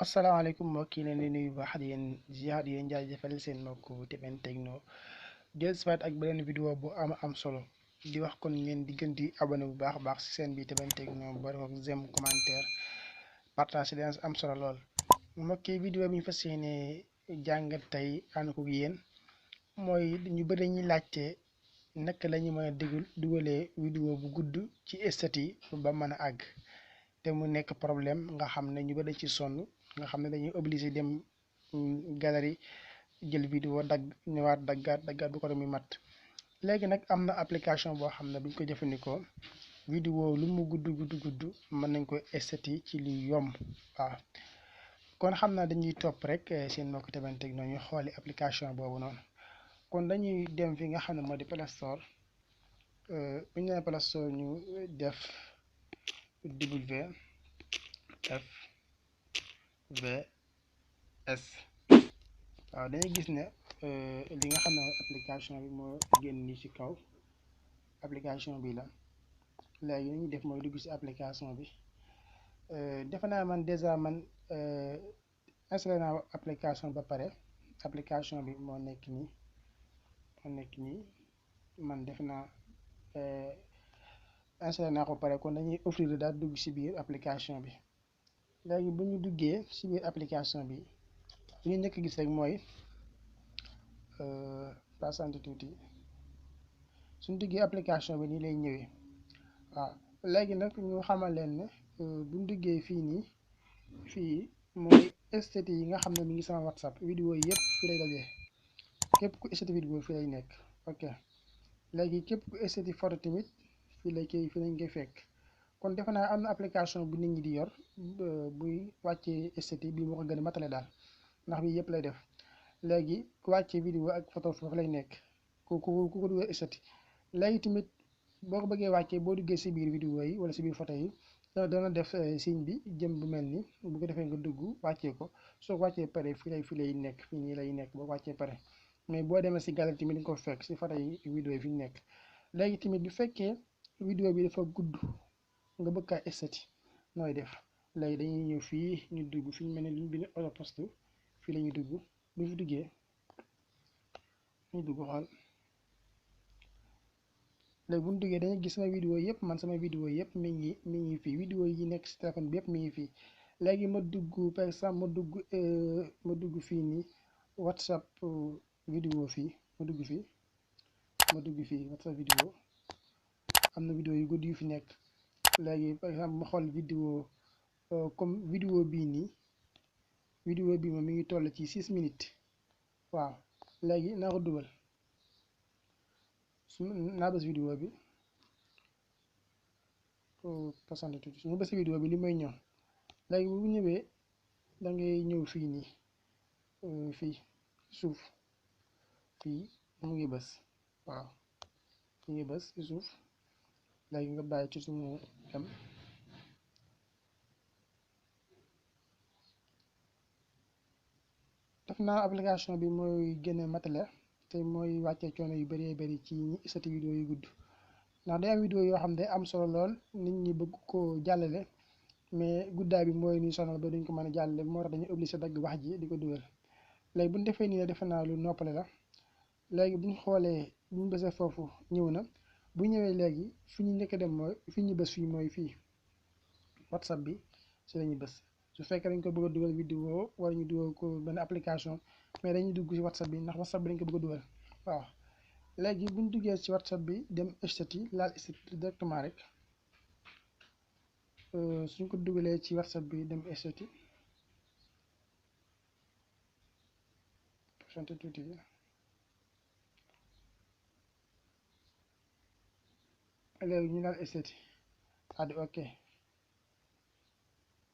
asalaamaaleykum mbokk yi leen di nuyu baax di leen ziar di leen jaajëfal seen mbokku TPN Techno jël siwaat ak beneen vidéo bu am solo di wax kon ngeen di gën di abonné bu baax a baax si seen bi TPN Techno ba def ak j'aime commentaire partage leen am solo lool. mbokk yi vidéo bi ñu fas yéene jàngat tey ànd ko yéen mooy ñu bëri dañuy laajte naka la ñu mën a dugalee vidéo bu gudd ci statut ba mën a àgg te mu nekk problème nga xam ne ñu bëri ci sonn. nga xam ne dañuy obligé dem galerie jël vidéo dagg ñëwaat daggaat bu ko muy mat léegi nag am na application boo xam ne buñ ko jëfandikoo vidéo lu mu gudd mën nañ ko statut ci lu yomb. waaw kon xam naa dañuy topp rek seen mbokk TPN Techno ñu xooli application boobu noonu. kon dañuy dem fi nga xam ne moo di Play Store bu ñu nee Play Store ñu def WFS waaw dañuy gis ne li nga xam ne application bi moo génn nii ci kaw application bi la léegi li ñuy def mooy dugg ci application bi defe naa man déjà man installé naa application ba pare application bi moo nekk nii man def naa installé naa ko pare kon dañuy offrir daal dugg ci biir application bi. léegi bu ñu duggee ci biir application bi li ñu njëkk gis rek mooy passante tuuti suñu duggee application bi nii lay ñëwee. waaw léegi nag ñu xamal leen ne buñ duggee fii nii fii mooy statut yi nga xam ne mi ngi sama WhatsApp vidéo yëpp fii lay dajee képp ku statut vidéo fii lay nekk. ok léegi képp ku statut photo tamit fii lañ koy fekk. kon defe naa am na application bu nit ñi di yor buy wàccee statut bi moo ko gën a matale daal ndax bi yëpp lay def. léegi ku wàccee vidéo ak photo foofu lay nekk ku ko dugal statut. léegi tamit boo ko bëggee wàccee boo duggee si biir vidéo yi wala si biir photo yi dana def signe bi jëm bu mel ni bu ko defee nga dugg wàccee ko soo ko wàccee pare fii lay nekk fii nii lay nekk boo wàccee pare mais boo demee si galerie tamit di nga ko fekk si photo yi vidéo yi fi ñu nekk. léegi tamit bu fekkee vidéo bi dafa gudd nga bëgg kaa statut nooy def léegi dañuy ñëw fii ñu dugg fi ñu mel ne luñ bind auto post fii la ñuy dugg bu ñu fi duggee ñu dugg xool léegi bu ñu duggee dañuy gis sama vidéo yëpp man sama vidéo yëpp mi ngi fii vidéo yi nekk si téléphone bi yëpp mi ngi fii. léegi ma dugg par exemple ma dugg fii nii WhatsApp vidéo fii ma dugg fii WhatsApp vidéo am na vidéo yu gudd yu fi nekk. léegi par exemple ma xool vidéo comme vidéo bii nii vidéo bi moom mi ngi toll ci 6 minutes. waaw léegi naa ko dugal naa bës vidéo bi passante tuuti su ma bës vidéo bi li may ñëw léegi bu ñëwee da ngay ñëw fii nii fii suuf fii mu ngi bës. waaw mu ngi bës ci suuf léegi nga bàyyi ci suñu dem def naa application bi mooy gën a matale te mooy wàccee coono yu bari ci ñi statut vidéo yu gudd ndax day am vidéo yoo xam ne am solo lool nit ñi bëgg ko jàllale mais guddaay bi mooy ni sonal ba duñ ko mën a jàllale moo tax dañuy obligé dagg wax ji di ko dugal. léegi bu ñu defee nii defe naa lu noppale la. léegi bu ñu xoolee bu ñu bësee foofu ñëw na bu ñëwee léegi fi ñu njëkk a dem mooy fi ñu bës fii mooy fii WhatsApp bi si lañuy bës su fekkee dañ ko bëgg a dugal vidéo wala ñu dugal ko benn application mais dañuy dugg ci WhatsApp bi ndax WhatsApp bi dañ ko bëgg a dugal. waaw léegi bu ñu duggee ci WhatsApp bi dem statut laal statut directement rek suñ ko dugalee ci WhatsApp bi dem statut tuuti bi léegi ñu laal statut addi ok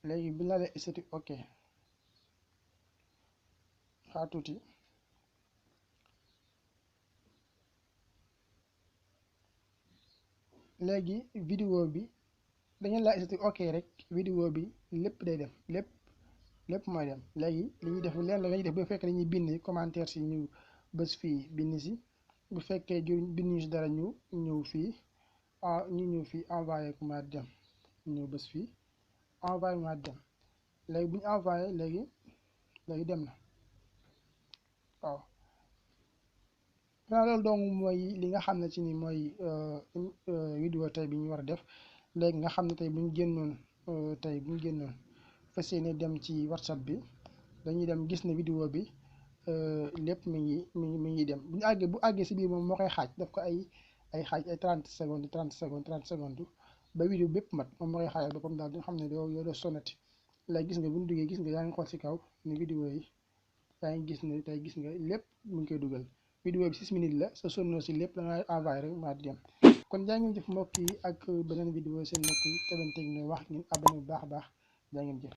léegi bu ñu laalee statut ok xaar tuuti léegi vidéo bi dañu laal statut ok rek vidéo bi lépp day dem lépp mooy dem. léegi li ñuy def leen la ñuy def bu fekkee dañuy bind commentaire si ñu bës fii bind si bu fekkee bind ñu si dara ñu ñëw fii ñu ñëw fii envoyé ko ma dem ñëw bës fii envoyé ma dem léegi bu ñu envoyé léegi dem na waaw. loolu donc mooy li nga xam ne ci ni mooy vidéo tey bi ñu war a def. léegi nga xam ne tey bu ñu génnoon fas yéene dem ci WhatsApp bi dañuy dem gis ne vidéo bi lépp mi ngi dem bu àggee si biir moom moo koy xaaj daf ko ay xaaj ay 30 secondes 30 secondes ba vidéo bépp mat moom moo koy xaajal boppam daal di nga xam ne yow doo sonnati. léegi gis nga bu ñu duggee gis nga yaa ngi xool si kaw ni vidéo yi yaa ngi gis ne tey gis nga lépp mu ngi koy dugal. vidéo bi 6 minutes la sa sonno si lépp da ngay envoyé rek maa di dem. kon jaa ngeen jëf mbokk yi ak beneen vidéo seen mbokk Tabane Techno wax ngeen abonné bu baax a baax jaa ngeen jëf.